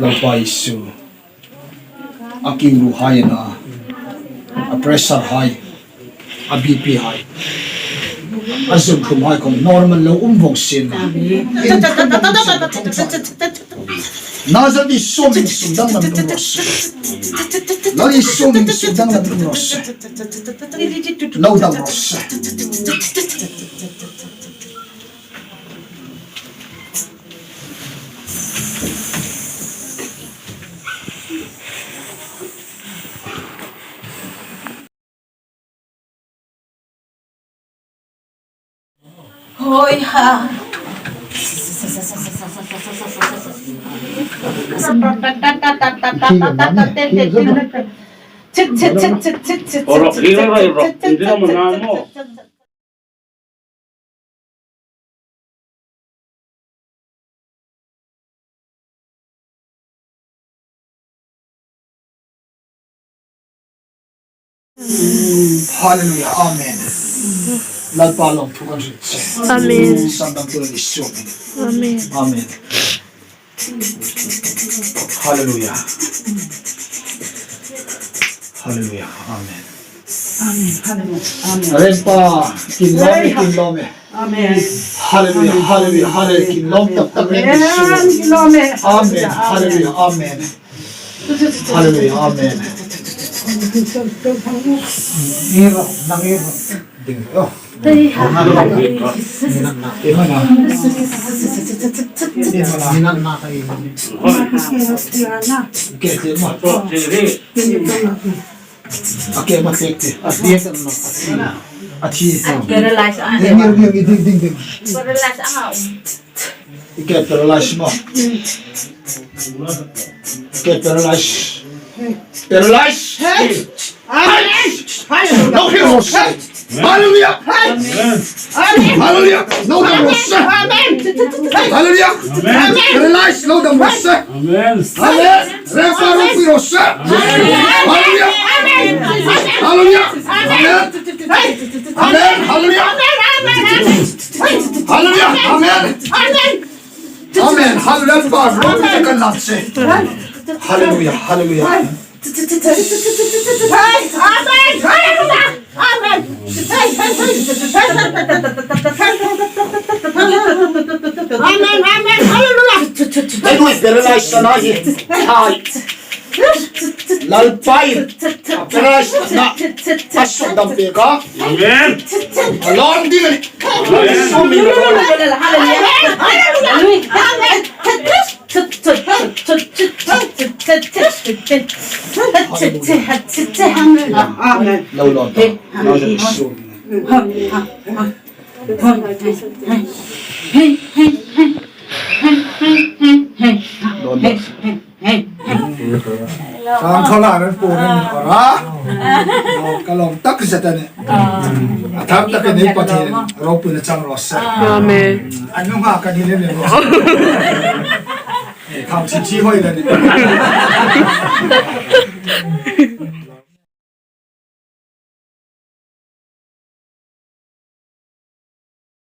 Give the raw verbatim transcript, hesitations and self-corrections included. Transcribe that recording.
Lalpa Isu, a kingruhai a na, a pressure hai, a B P hai, a zun khum hai khom normal lo um vong sien. Nazareth Isu hming suk dang lam lum ro se. Lal Isu hming suk dang lam lum ro se. Lo dam ro se. Hoi ha. Hallelujah. Amen. Lalpa lawmthu kan hril che. Amen. Sandamtu Isu hmingin. Amen. Amen. Hallelujah. Hallelujah. Amen. Amen. Hallelujah. Amen. Rempa, kin lawm e, kin lawm e. Amen. Hallelujah. Hallelujah. Hallelujah. Kin lawm tak tak e. Amen. Kin lawm e. Amen. Hallelujah. Amen. Hallelujah. Amen. Nang iro, nang iro. Ding. Oh. Ke te ma. A ke ma tek te. A thi. A thi. Paralyze a. Ding, ding, ding, ding, ding. Paralyze a. I ke paralyze maw. I ke paralyze. Paralyze. Hey! Amen. Hallelujah. No hero. Hallelujah. Amen. Hallelujah. No hero. Amen. Hallelujah. Amen. Paralyze. No hero. Amen. Amen. Rempa ro pi ro se. Hallelujah. Hallelujah. Amen. Amen. Hallelujah. Hallelujah. Amen. Amen. Hallelujah. Hallelujah. Hallelujah. Amen. Amen. Hallelujah. Anyway, paralyzed na hi. Hai. Lalpa'n paralyzed na a sukdam pek a. Amen. A lawm ding a nih. Amen. Hallelujah. Hallelujah. Amen. Amen. Lo lawm ta. Lo lawm ta. Lawm ta. Sang thola ran pu ran ora. Ka lawm tak zet a nih. A thar tak a nih, Pathien ropuina chang raw se. Amen. A nunga ka ni le le. Khang chi chi hoi le ni.